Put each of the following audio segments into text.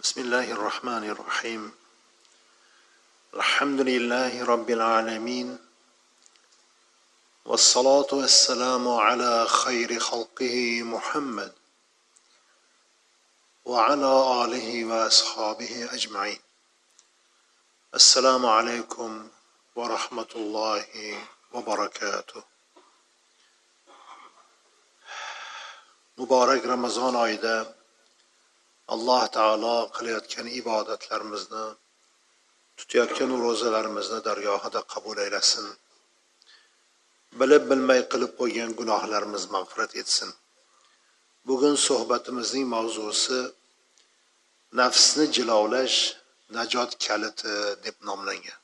بسم الله الرحمن الرحيم. الحمد لله رب العالمين، والصلاة والسلام على خير خلقه محمد وعلى آله وأصحابه أجمعين. السلام عليكم ورحمة الله وبركاته. Muborak Ramazon oyida Alloh taolo qilayotgan ibodatlarimizni, tutayotgan ro'zalarimizni dargohida qabul aylasin. Bilib bilmay qilib qo'ygan gunohlarimiz mag'firat etsin. Bugun suhbatimizning mavzusi nafsni jilovlash najot kaliti deb nomlangan.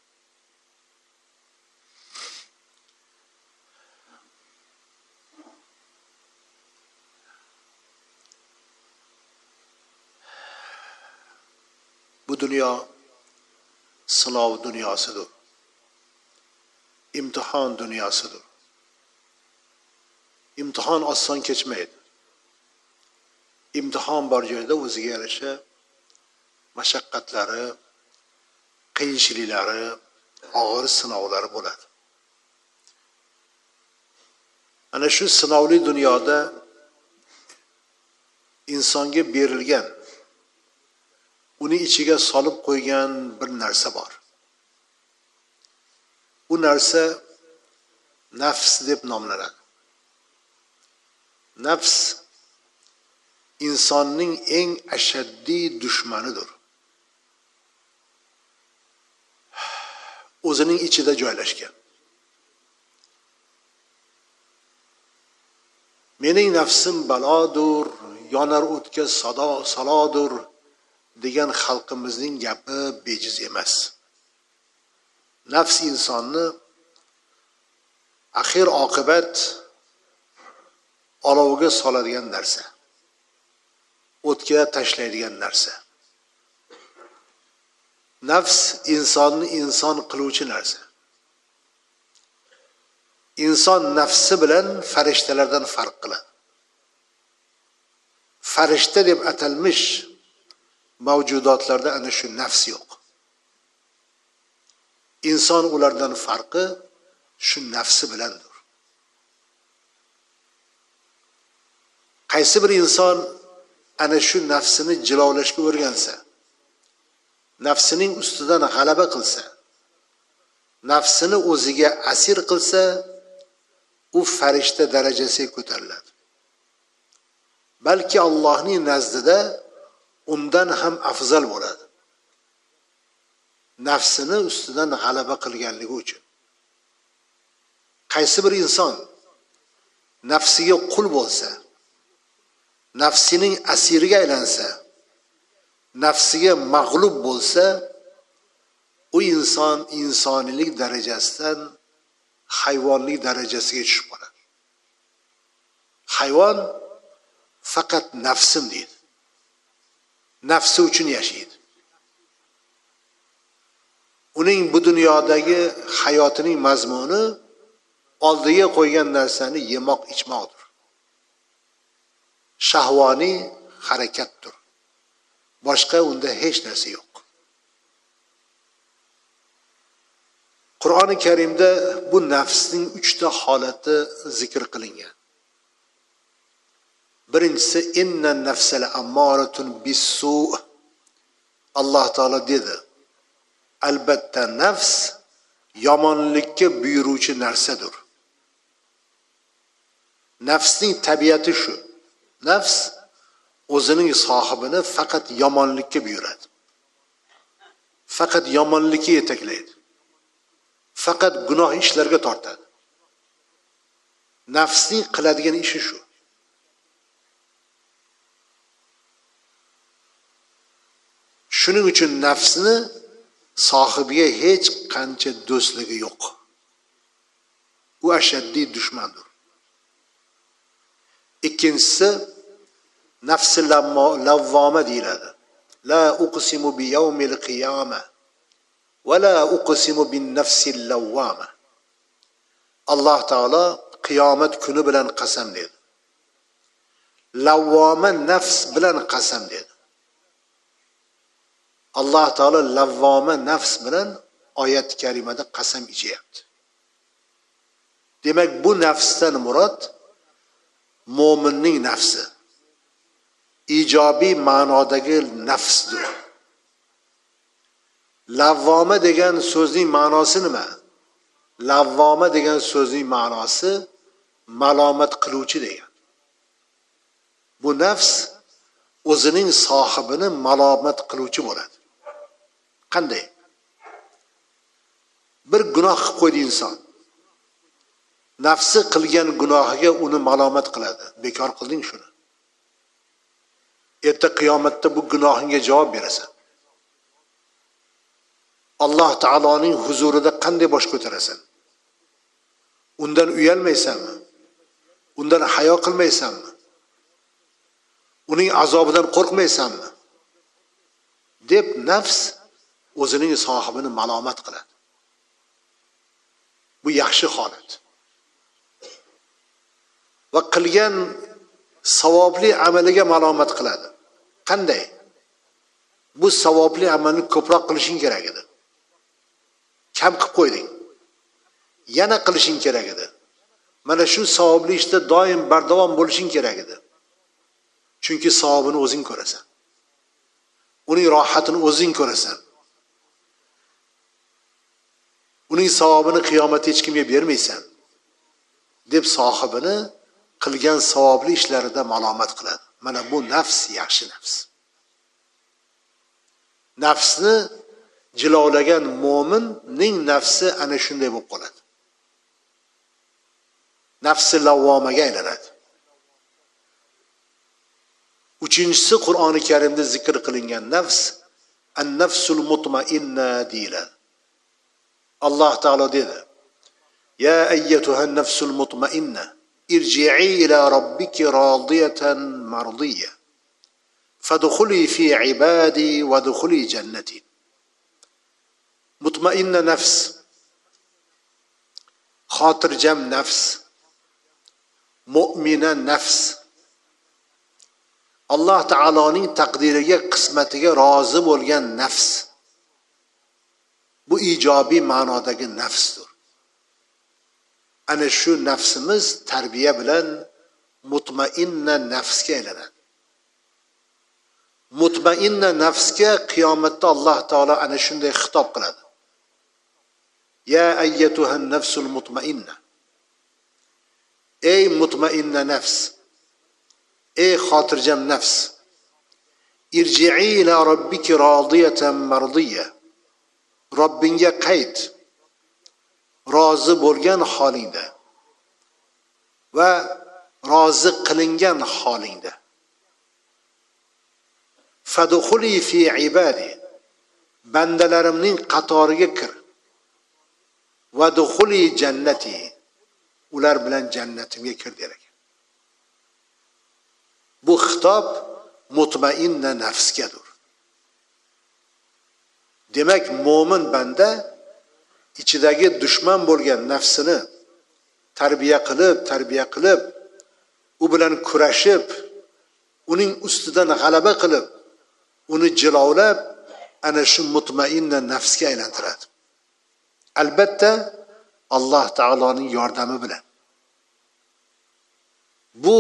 Bu dunyo sinov dunyosidir. İmtihon dunyosidir. İmtihon oson kechmaydi. İmtihon bor joyda o'ziga yarasha mashaqqatlari, qiyinchiliklari, og'ir sinovlari bo'ladi. Ana shu sinovli dunyoda insonga berilgan, uni ichiga solib qo'ygan bir narsa bor. U narsa nafs deb nomlanadi. Nafs insonning eng ashaddiy dushmanidir. O'zining ichida joylashgan. Mening nafsim balodur, yonar o'tga sado salodur degan xalqimizning gapi bejiz emas. Nafs insonni axir oqibat olovga soladigan narsa, o'tga tashlaydigan narsa. Nafs insonni inson qiluvchi narsa. Inson nafsi bilan farishtalardan farq qiladi. Farishta deb atalmish mavjudotlarda ana shu nafs yo'q. Inson ulardan farqi shu nafsi bilandir. Qaysi bir inson ana shu nafsini jilovlashga o'rgansa, nafsining ustidan g'alaba qilsa, nafsini o'ziga asir qilsa, u farishta darajasiga ko'tariladi. Balki Allohning nazdida undan ham afzal bo'ladi. Nafsini ustidan g'alaba qilganligi uchun. Qaysi bir inson nafsiga qul bo'lsa, nafsining asiriga aylansa, nafsiga mag'lub bo'lsa, u inson insoniylik darajasidan hayvonlik darajasiga tushib qoladi. Hayvon faqat nafsim deydi. Nafsi uchun yashaydi. Uning bu dunyodagi hayotining mazmuni oldiga qo'ygan narsani yemoq ichmoqdir. Shahvoniy harakatdir. Boshqa unda hech narsa yo'q. Qur'oni Karimda bu nafsning 3 ta holati zikr qilingan. Birinchisi innan nafsal ammaratun bis-su. Alloh taolo dedi: albatta nafs yomonlikka buyuruvchi narsadir. Nafsning tabiati shu. Nafs o'zining sohibini faqat yomonlikka buyuradi. Faqat yomonlikka yetaklaydi. Faqat gunoh ishlarga tortadi. Nafsning qiladigan ishi shu. Shuning uchun nafsni sohibiga hech qancha do'stligi yo'q. U ashaddiy dushmandir. Ikkinchisi nafsi lavvoma deyiladi. La uqsimu bi yawmil qiyama va la uqsimu bin nafsil lavvama. Alloh taolo qiyomat kuni bilan qasam dedi. Lavvoma nafs bilan qasam dedi. Alloh taolo lavvoma nafs bilan oyat karimada qasam ichyapti. Demak, bu nafsdan murod mo'minning nafsi. Ijobiy ma'nodagi nafsdir. Lavvoma degan so'zning ma'nosi nima? Lavvoma degan so'zning ma'nosi malomat qiluvchi degan. Bu nafs o'zining sohibini malomat qiluvchi bo'ladi. Qanday? Bir gunoh qilib qo'ydi inson. Nafsi qilgan gunohiga uni malomat qiladi. Bekor qilding shuni. Erta qiyomatda bu gunohingga javob berasan. Alloh taoloning huzurida qanday bosh ko'tarasan? Undan uyalmaysanmi? Undan hayo qilmaysanmi? Uning azobidan qo'rqmaysanmi? Deb nafs o'zining sohibini malomat qiladi. Bu yaxshi holat. Va qilgan savobli amaliga malomat qiladi. Qanday? Bu savobli amalni ko'proq qilishing kerak edi. Kam qilib qo'yding. Yana qilishing kerak edi. Mana shu savobli ishda doim bardavom bo'lishing kerak edi. Chunki savobini o'zing ko'rasan. Uning rohatini o'zing ko'rasan. Uning savobini qiyomatda hech kimga bermaysan deb sohibini qilgan savobli ishlarida malomat qiladi. Mana bu nafs yaxshi nafs. Nafsni jilovlagan mo'minning nafsi ana shunday bo'lib qoladi. Nafsi lavvomaga aylanadi. Uchinchisi Qur'oni Karimda zikr qilingan nafs an-nafsul mutmainna deyiladi. Alloh taolo dedi: "Ya ayyatuhan nafsul mutmainna irji'i ila robbiki rodiyatan mardiyya fadkhuli fi ibadi wadkhuli jannati." Mutmainna nafs, xotirjam nafs, mu'mina nafs, Alloh taoloning taqdiriga, qismatiga rozi bo'lgan nafs. Bu ijobiy ma'nodagi nafsdir. Ana shu nafsimiz tarbiya bilan mutmainna nafsga aylanadi. Mutmainna nafsga qiyomatda Alloh taolo ana shunday xitob qiladi. Ya ayyatuhan nafsul mutmainna. Ey mutmainna nafs, ey xotirjam nafs, irji'i ila robbiki rodiyatan mardiyya. Robbingga qayt, rozi bo'lgan holingda va rozi qilingan holingda. Fadkhuli fi ibadi, bandalarimning qatoriga kir. Vadkhuli jannati, ular bilan jannatimga kir der ekan. Bu xitob mutmainna nafsgadir. Demak, mo'min banda ichidagi dushman bo'lgan nafsini tarbiya qilib, u bilan kurashib, uning ustidan g'alaba qilib, uni jilovlab, ana shu mutmainna nafsga aylantiradi. Albatta Alloh taoloning yordami bilan. Bu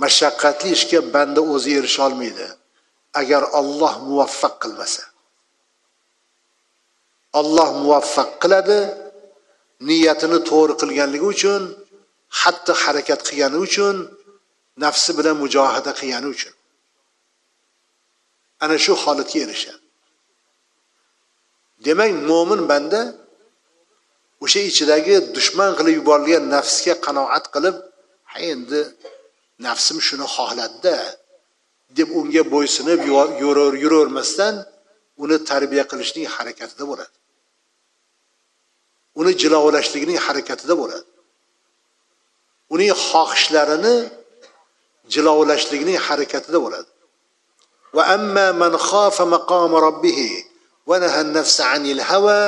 mashaqqatli ishga banda o'zi erisha olmaydi, agar Alloh muvaffaq qilmasa. Alloh muvaffaq qiladi, niyatini to'g'ri qilganligi uchun, hatto harakat qilgani uchun, nafsi bilan mujohada qilgani uchun. Ana shu holatga erishadi. Demak, mo'min banda o'sha ichidagi dushman qilib yuborilgan nafsga qanoat qilib, ha endi nafsim shuni xohladi-da deb unga bo'ysunib yuravermasdan uni tarbiya qilishning harakatida bo'ladi. Uni jilovlashlikning harakatida bo'ladi. Uning xohishlarini jilovlashlikning harakatida bo'ladi. Va amma man khafa maqama rabbih va naha an-nafsa 'anil hawa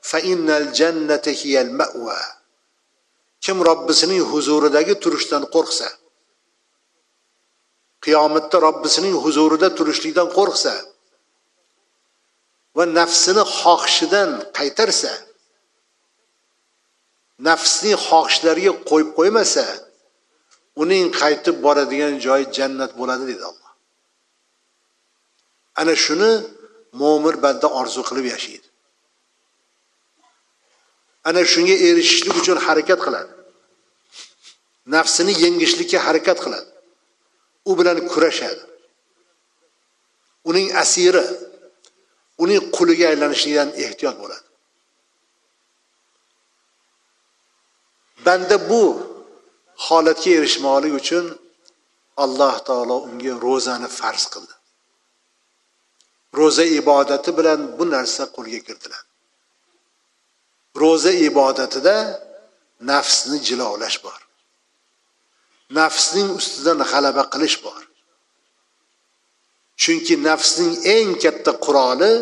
fa innal jannata hiyal ma'wa. Kim Robbisining huzuridagi turishdan qo'rqsa, qiyomatda Robbisining huzurida turishlikdan qo'rqsa, va nafsini xohishidan qaytarsa, nafsning xohishlariga qo'yib qo'ymasa, uning qaytib boradigan joyi jannat bo'ladi dedi Alloh. Ana shuni mo'min banda orzu qilib yashaydi. Ana shunga erishishlik uchun harakat qiladi. Nafsini yengishlikka harakat qiladi. U bilan kurashadi. Uning asiri, uning quliga aylanishidan ehtiyot bo'ladi. Banda bu holatga erishmoqlik uchun Alloh taolo unga ro'zani farz qildi. Ro'za ibodati bilan bu narsa qo'lga kiritiladi. Ro'za ibodatida nafsni jilovlash bor. Nafsning ustidan g'alaba qilish bor. Chunki nafsning eng katta quroli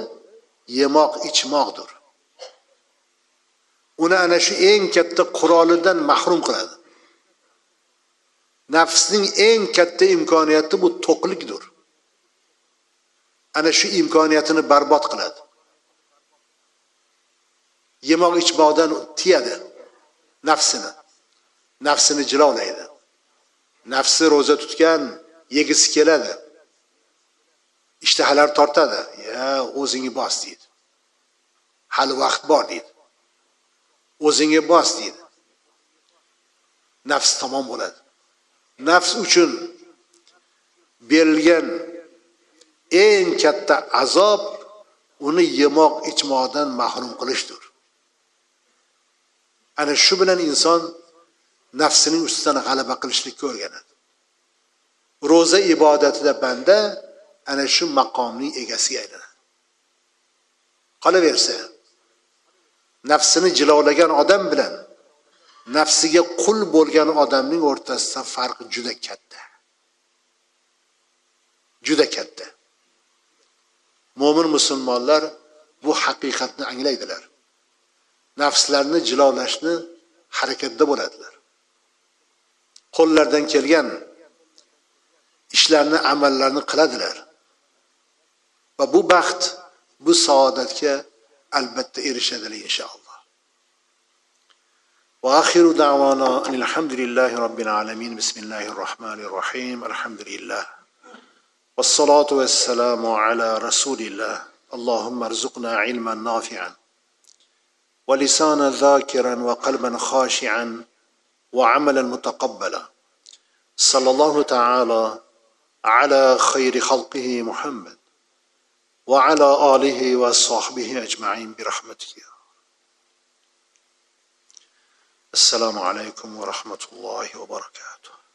yemoq ichmoqdir. Uni ana shu eng katta qurolidan mahrum qiladi. Nafsning eng katta imkoniyati bu to'qlikdir. Ana shu imkoniyatini barbod qiladi. Yemoq ichmoqdan tiyadi nafsini. Nafsini jilovlaydi. Nafsi ro'za tutgan yegisi keladi. Ishtahalar tortadi. Ya o'zingni bos deydi. Hali vaqt bor deydi. O'zingni bos deydi. Nafs tamom bo'ladi. Nafs uchun berilgan eng katta azob uni yemoq ichmoqdan mahrum qilishdir. Ana shu bilan inson nafsining ustidan g'alaba qilishlikka o'rganadi. Ro'za ibodatida banda ana shu maqomning egasiga aylanadi. Qolaversa, nafsini jilovlagan odam bilan nafsiga qul bo'lgan odamning o'rtasida farq juda katta. Juda katta. Mo'min musulmonlar bu haqiqatni anglaydilar. Nafslarni jilovlashni harakatda bo'ladilar. Qo'llardan kelgan ishlarni, amallarni qiladilar. Va bu baxt, bu saodatga albatta erishadilar inshaalloh. Va axiru da'vana alhamdulillahi robbil alamin. Bismillahirrohmanirrohim. Alhamdulillah. Vassalatu vassalamu ala rasulillah. Allohumma arzuqna ilman nafi'an va lisanan zakiran va qalban khashi'an va amalan mutaqabbala. Sallallohu ta'ala ala khayri xalqihi Muhammad va ala alihi va sahbihi ajma'in bi rahmatihi. Assalomu alaykum va rahmatullohi va barakatuh.